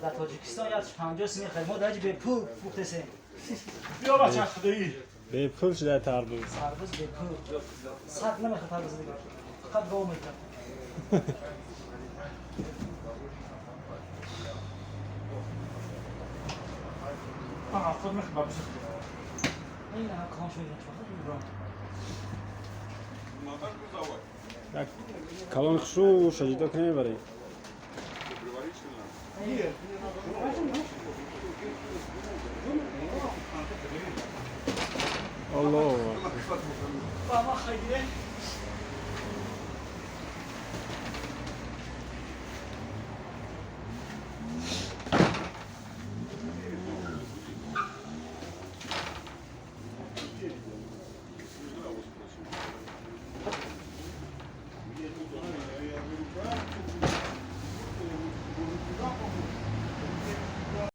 Дар Тоҷикистон 150 сум мехарем. Мо дар бепул фурӯхтесем. Биё, бача, худоӣ. Бепул шуда тарбуз. Тарбуз бепул. Саг намехоҳад тарбуз дигар. Фақат гов мехоҳад. Ман 70 мехоҳам, бабиса. Ин ҳам калон шуд, фақат мебарам. Як калон хушу шаҷида кунем, мебарӣ. Нет. Аллоҳу. Ба ма хайдире.